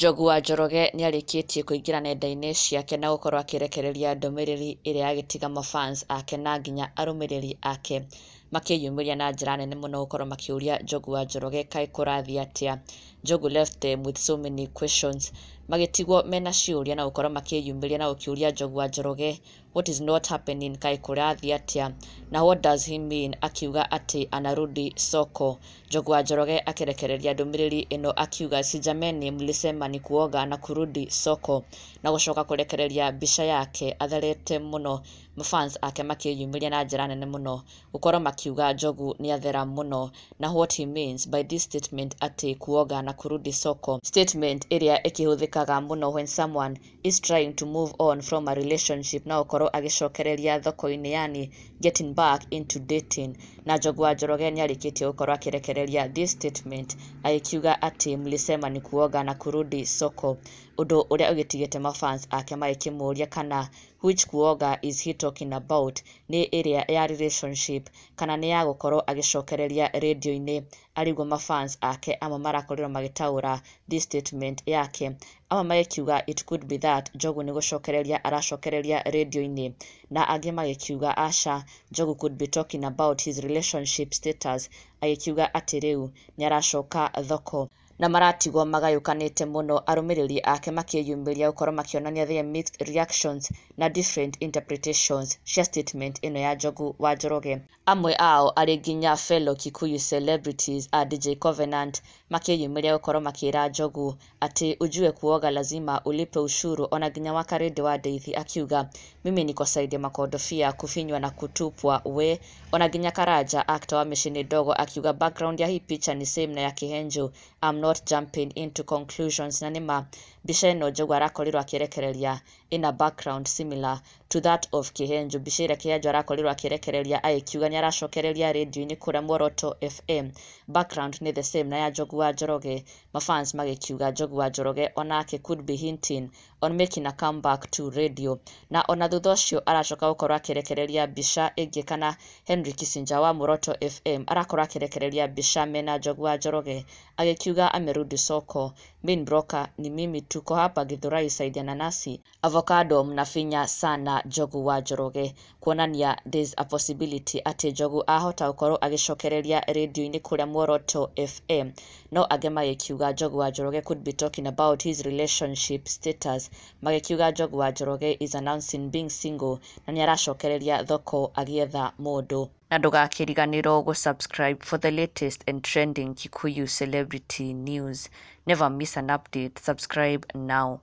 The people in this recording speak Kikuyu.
Njogu wa Njoroge nĩarĩkĩtie kũingĩra nenda-inĩ ciake na gũkorwo akĩrekereria ndũmĩrĩri ĩrĩa agĩtiga mafans ake na nginya arũmĩrĩri ake makĩyumĩria na njĩra nene mũno gũkorwo makĩũria Njogu wa Njoroge kaĩ kũrathiĩ atĩa. Njogu left them with so many questions, magĩtigwo mena ciũria na gũkorwo makĩyumĩria na gũkĩũria Njogu wa Njoroge what is not happening, kaĩ kũrathiĩ atĩa, na what does he mean akiuga atĩ anarudi soko. Njogu wa Njoroge akĩrekereria ndũmĩrĩri ĩno akiuga, "Si jameni, mlisema ni kuoga na kurudi soko," na gũcoka kũrekereria mbica yake atherete mũno, mafans ake makĩyumĩria na njĩra nene mũno gũkorwo makiuga Njogu nĩathera mũno, na what he means by this statement atĩ kuoga na kurudi soko, statement ĩrĩa ĩkĩhũthĩkaga mũno when someone is trying to move on from a relationship na gũkorwo agĩcokereria thoko-inĩ, yani getting back into dating. Na Njogu wa Njoroge nĩarĩkĩtie gũkorwo akĩrekereria this statement agĩkiuga atĩ mlisema ni kuoga na kurudi soko, ũndũ ũrĩa ũgĩtigĩte mafans ake magĩkĩmũria kana which kuoga is he talking about, nĩ ĩrĩa ya relationship kana nĩ ya gũkorwo agĩcokereria rĩndiũ-inĩ. Arĩguo mafans ake amwe marakorirwo magĩtaũra this statement yake, amwe magĩkiuga it could be that Njogu nĩ gũcokereria aracokereria rĩndiũ-inĩ, na angĩ magĩkiuga aca, Njogu could be talking about his relationship status, agĩkiuga atĩ rĩu nĩaracoka thoko. Na maratigwo magayũkanĩte mũno, arũmĩrĩri ake makĩyumĩria gũkorwo makĩonania their mixed reactions na different interpretations cia statement ĩno ya Njogu wa Njoroge. Amwe ao arĩ nginya fellow Kikuyu celebrities a DJ Covenant makĩyumĩria gũkorwo makĩra Njogu atĩ ujue kuoga lazima ulipe ushuru, ona nginya Wakarĩndĩ wa Ndeithi akiuga mimi niko side ya makondofia kufinywa na kutupwa we, ona nginya Karanja actor wa Mĩciĩ Ndogo akiuga background ya hii picha ni same na ya Kihenjo, I'm not jumping into conclusions. Na nĩma mbica ĩno Njogu arakorirwo akĩrekereria ina background similar to that of Kihenjo, mbica ĩrĩa Kihenjo arakorirwo akĩrekereria agĩkiuga nĩaracokereria rĩndiũ-inĩ kũrĩa Muoroto FM, background nĩ the same na ya Njogu wa Njoroge. Mafans magĩkiuga Njogu wa Njoroge onake could be hinting on making a comeback to radio. Na ona thutha ũcio aracoka gũkorwo akĩrekereria mbica ĩngĩ, kana Henry Kissinger wa Muoroto FM arakorwo akĩrekereria mbica mena Njogu wa Njoroge agĩkiuga amerudi soko, main broker ni mimi, tuko hapa Githurai side ya nanasi, avocado mnafinya sana Njogu wa Njoroge, kuonania there's a possibility atĩ Njogu ahota gũkorwo agĩcokereria rĩndiũ-inĩ kũrĩa Muoroto FM. No angĩ magĩkiuga Njogu wa Njoroge could be talking about his relationship status, magĩkiuga Njogu wa Njoroge is announcing being single na nĩaracokereria thoko agĩetha mũndũ. Na ndũgakĩriganĩrwo gũ-subscribe for the latest and trending Kikuyu celebrity news. Never miss an update. Subscribe now.